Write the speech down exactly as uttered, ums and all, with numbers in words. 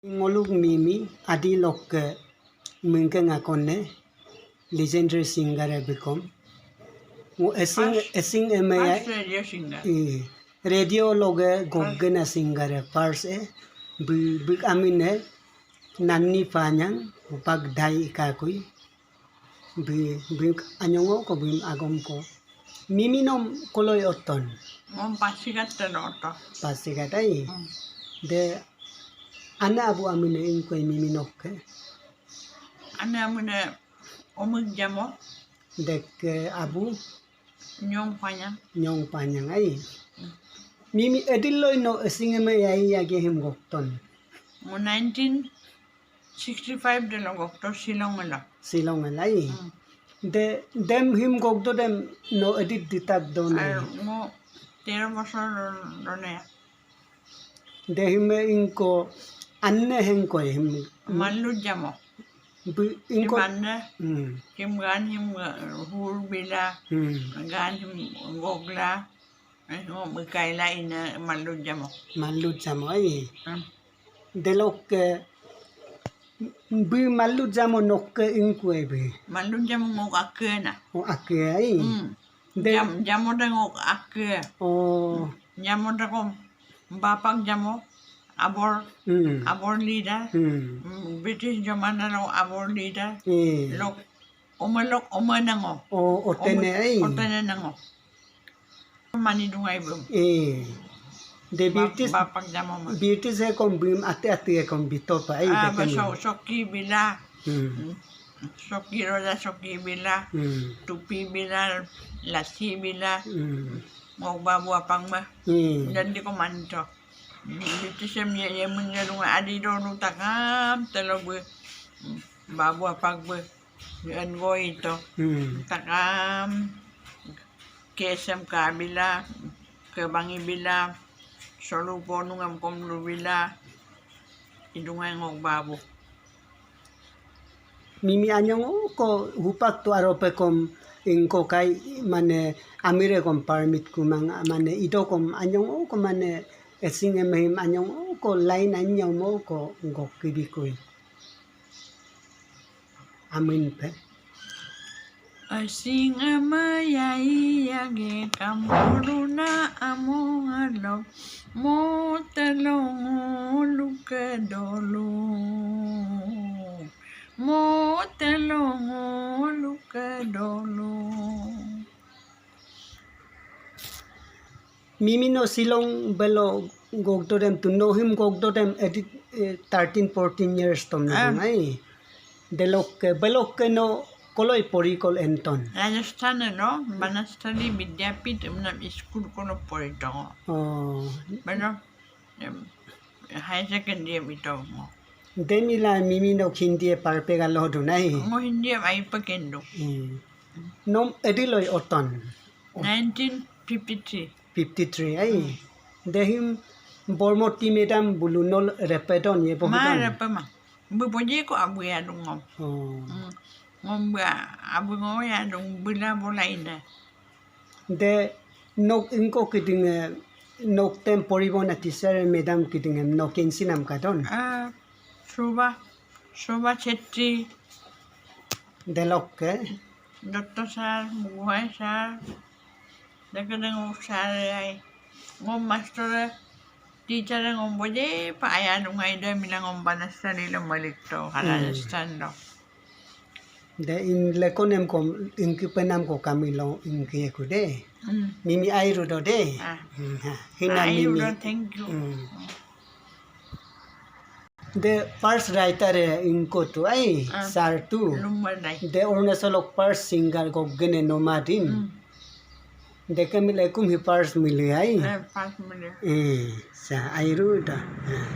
Ngoluk Mimi, Adi lokke mingke ngakone, legendary singer e bikom. Ngo esing, First, esing eme ya, first radio singer. I, radio loge goggena singer e, first e, bi, bi amine, Nanni Panyang, upak dai ikakui. Bí, bí anyongo ko, bí agom ko. Mimi nom koloi oton? Ngom Pasighat telo oton. Pasighat ai. Hmm. De, ane abu amine ingkoi Mimi nokke? Ane amine Omik Jamo. Dek, eh, abu? Nyong Panyang. Nyong Panyang ai. Hmm. Mimi edíloi no esing eme yai yage him gokton? Mo nineteen sixty-five delo gokto Shillong elo. Shillong elo ai. Hmm. De, dem him gokto dem no edít ditak do ne? Ai, ngo tero bosor do ne. De him ingko anne hengko him. Mallu Jamo. Bí ingko. Him anne. Hmm. Him gan him, eh, hur bila. Hmm. Gan him gogla. Eh, ngo mikaila ina Mallu Jamo. Mallu Jamo ai. Hmm. Delokke bí Mallu Jamo nokke ingkue bí? Mallu Jamo ngok ake na. O, ake ai. Hmm. De Jam-, Jamo de ngok ake. O. Jamo de kom Bapak Jamo, abor, hmm, abor leader. Hmm. Hmm, British jamana lo abor leader. Eh. Lok, ome lok, ome nango. O, otene ai. Otene nango. Mani dungai bím. Eh. De Ba-, British, Bapak Jamo ma. British e kom bím ate ate e kom bito pa ai. Ah, de ba kem. So-, soki bila. Hmm. Hmm. Soki roja soki bila. Hmm. Tupi bila, lasi bila. Hmm. Ngok babu apang ma. Hmm. Dan di komanto. British em ye, ye mun ye dungai adi do lu takam telo bí. Hmm. Babu apang bí. Engo ito. Hmm. Takam K S M ka bila, kebangi bila, solu ponung em kom lu bila, idungai ngok babu. Mimi anyong oko hupak tu arope kom ingko kai mane amire kom permit kumang mane ido kom anyong oko mane esing emehim anyong oko line anyong oko gok kibikui. Amin pe. Asing ama yai yage kamoruna amo alo mo telongo luke dolo. Mo telongo luke dolo. Mimi no Shillong belo gogdodem tu no him gogdodem edít, eh, thirteen, fourteen years tom no. Ah. Ai. Delokke, belokke no koloi porikol enton? Rajasthan no, Banasthali Vidyapith emnam school kolo poritongo. Oh. Belo, em, higher secondary em itongo. Demila Mimi no Hindi e parpegalo dunai? Ngo Hindi em aipakendo. Hmm. Nom edíloi oton? Nineteen fifty-three. Fifty-three, ai. Hmm. Dehim Bormoti madam bulu nol repedon ye bohidon? Ma repe ma. Bí boje ko abu yadung ngom. Oh. Hmm. Ngom bí abu ngom yadung bula bola ina. De nok ingko kídínge nok tem poribona teacher madam kídínge nok insinam kadon? Ah, Shobha, Shobha Chetty. Delokke? Dotto sir, Muguhai sir, deke deng sir ai. Ngom master, teacher ngom boje pa aya dungai de mila ngom Banasthali lo malik to, hmm, Rajasthan lo. De in lekonem kom ingki penam ko kami lo ingki eku de. Hmm. Mimi airu do de. Ah. Hmm, ha. Hina airu Mimi do, thank you. Hmm. De first writer e ingko tu ai, ah, sir tu. Lumba dai. De Arunachal ok first singer ko gene nomadin. Hmm. Deke mile kum hi first mile ai. Eh, first mile. Eh, sa airu da. Eh.